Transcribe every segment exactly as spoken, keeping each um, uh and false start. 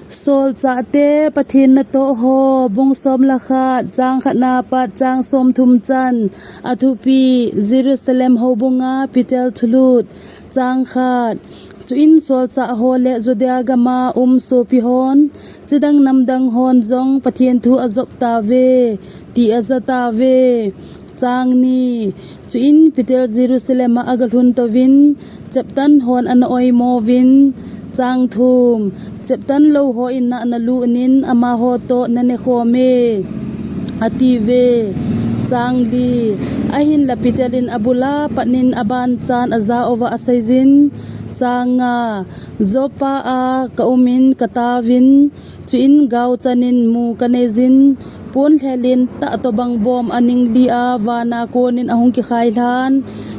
Solchahte Pathen natoh ho, bung som le khat, chang khat na pat chang som thum chan. Athupi: Jerusalem houbunga Peter thulut. Chang khat. Chuin solchah ho le Judea gama um sopi hon, chidang namdang hon jong Pathen thu ajop tauve, ti aja tauve. Chang ni. Chuin Peter Jerusalem a agalhun touvin, cheptan hon ana oimo uvin. Chang thum. Cheptan lou hon na ana lunin amaho toh nane khome, atiuve. Chang li. Ahinla Peter in abula patnin aban chan ajah uva aseijin. Chang nga. Joppa a kaumin katauvin, chuin gao chanin mu kaneijin, pon lhelen tah tobang bom aning li a vana konin ahung kikhai lhan,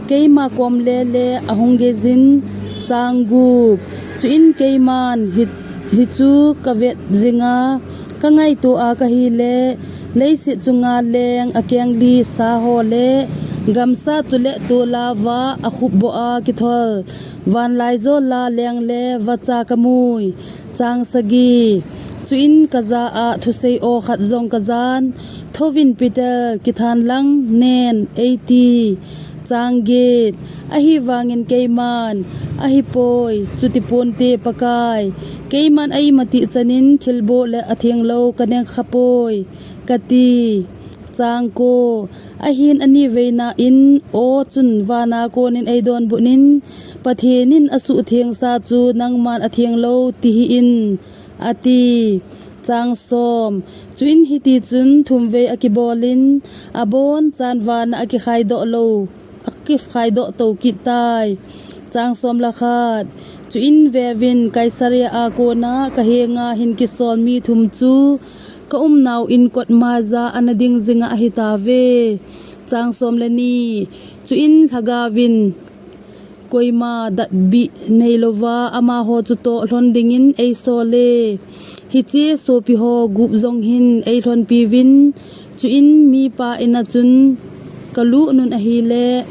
keima kom lele ahung geijin. Chang gup. Chuin keiman hi, hichu kavet jinga, kangaito a kahile, leiset chunga leng akeng li sa ho le, gamsa chule tola va akhup bo a kithol, vanlaijo la leng le vacha kamui. Chang sagi. Chuin kajah a thusei o khat jong kajan, thouvin Peter, kithan lang nen, eiti. Chang get. Ahivangin keiman, ahipoi, chuti ponte Pakai, keiman aimati chanin thilboh le atheng lou kaneng khapoi, kati. Chang ko. Ahin ani veina in, o chun vana konin eidonbut in, Pathen in asuhthengsa chu nangman atheng lou ti hih in, ati. Chang som. Chuin hiti chun thum vei akibolin, abon chan vana akikhai doh lou, akikhai doh tou kit tai. Chang som le khat. Chuin veuvin, Kaisaria a kona kahenga hin kisol mi thum chu, kaumnau in kot maija ana ding jinga ahitauve. Chang som le ni. Chuin lhagaovin, koima datbih neilouva amaho chutoh lhon dingin eisole. Hiche sopi ho gup jong hin eilhonpiuvin, chuin mipa ina chun kalut un ahile.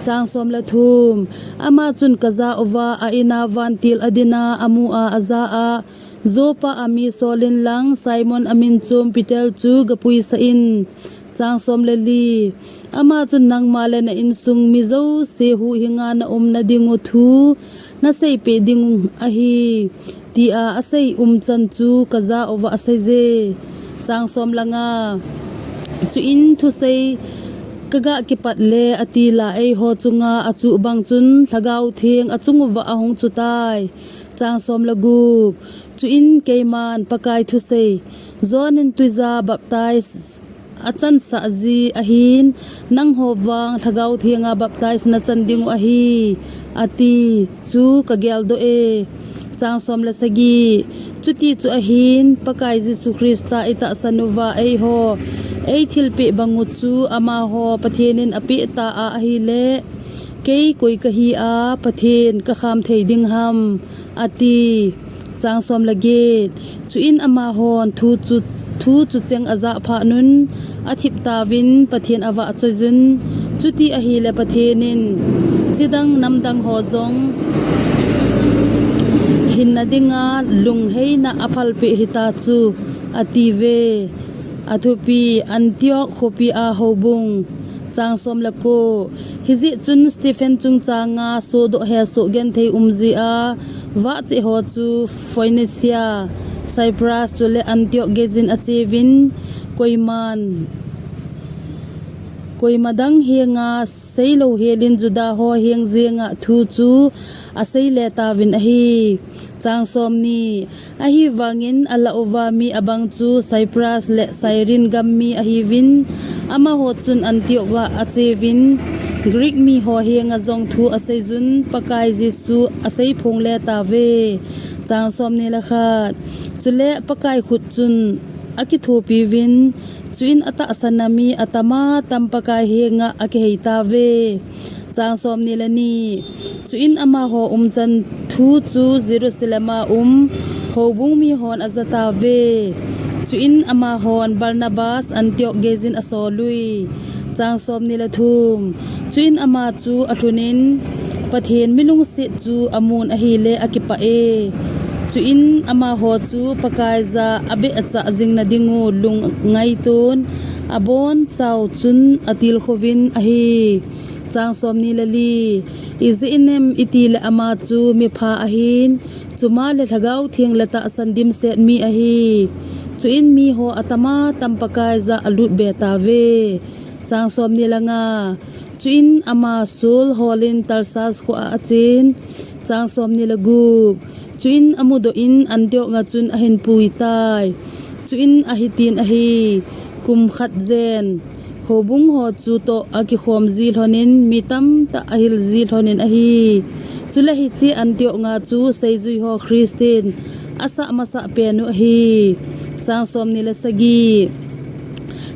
Chang som le thum. Ama chun kajah uva a ina vantil adin a amu a ajah a, Joppa a mi solin lang, Simon amin chom Peter chu gapuisah in. Chang som le li. Ama chun nangma le na insung mi jouse huhhinga naum nading u thu naseipeh ding ahi, tia asei umchan chu kajah uva aseije. Chang som le nga. Chuin thusei kaga kipat le atila eiho chunga achuh bang chun Lhagao Theng achung uva ahung chutai. Chang som le gup. Chuin keiman Pakai thusei, John in twija baptize achansah ji ahin, nangho vang Lhagao Thenga baptize nachan dingu ahi, ati chu kageldoh e. Chang som le sagi. Chuti chu ahin, Pakai Jesu Christa itahsan uva eiho eithilpeh bang u chu amaho Pathen in apeh ta a ahile, kei koi kahi a Pathen kakham thei ding ham, ati. Chang som le get. Chuin amahon thu chu, thu chu cheng ajah phat un athip tauvin Pathen avahchoiyun. Chuti ahile Pathen in chidang namdang ho jong hinna dinga lungheina aphalpeh hita chu, atiuve. Athupi: Antioch khopi a houbung. Chang som le ko. Hijeh chun Stephen chungchanga sodoh hesoh genthei umji a vahchoi ho chu Phoenicia, Cyprus chule Antioch geijin acheuvin, koiman, koima dang henga seilou helin Juda ho heng jenga thu chu aseile tauvin ahi. Chang som ni. Ahivangin alah uva mi abang chu Cyprus le Cyrene gam mi ahiuvin, amaho chun Antioch a acheuvin, Greek mi ho henga jong thu aseiyun, Pakai Jesu aseiphong le tauve. Chang som ni le khat. Chule Pakai khut chun akithopiuvin, chuin atahsan a mi atam atam Pakai henga akihei tauve. Chang som ni le ni. Chuin amaho umchan thu chu Jerusalem a um houbung mihon aja tauve. Chuin amahon Barnabas Antioch geijin asolui. Chang som ni le thum. Chuin ama chu alhunin, Pathen milungset chu amun ahile akipah e, Chuin amaho chu Pakaiya abeh achah jing nadingu lungngaitun abonchau chun atilkhouvin ahi. Chang somni le li. Ijeh inem itile ama chu mipha ahin, chumale Lhagao Theng le tahsan dimset mi ahi. Chuin miho atama tam Pakaiya alutbe tauve. Chang somni le nga. Chuin ama sul holin Tarsas khoa achen. Chang somni le gup. Chuin amudoh in Antioch a chun ahin puitai. Chuin ahitin ahi, kum khat jen houbung ho chu toh akikhom ji lhonin, mi tamtah ahil ji lhonin ahi. Chule hiche Antioch a chu seijui ho Christian asah masah pen u ahi. Chang somni le sagi.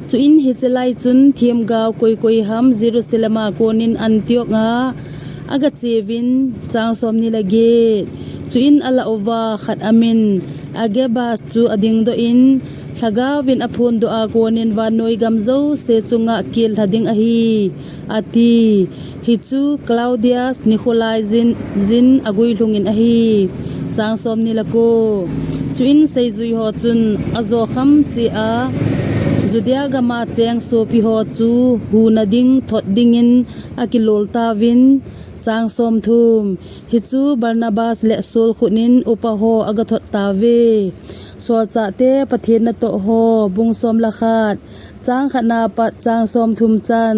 Chuin hiche lai chun themgao koi koi ham Jerusalem a konin Antioch a agacheuvin, chang somni le get. Chuin alah uva khat amin Agabas chu adingdoh in, Lhagaovin aphondoh a konin vannoi gam jouse chunga kel lha ding ahi, ati. Hichu Claudius nikho lai jin, jin aguilhungin ahi. Chang somni le ko. Chuin seijui ho chun ajo kham cheh a Judea gama cheng sopi ho chu huna ding thot dingin akilol tauvin. Chang somthum. Hichu Barnabas le Saul khutnin upa ho agathot tauve. Solchahte Pathen natoh ho, bung som le khat, chang khat na pat chang somthum chan.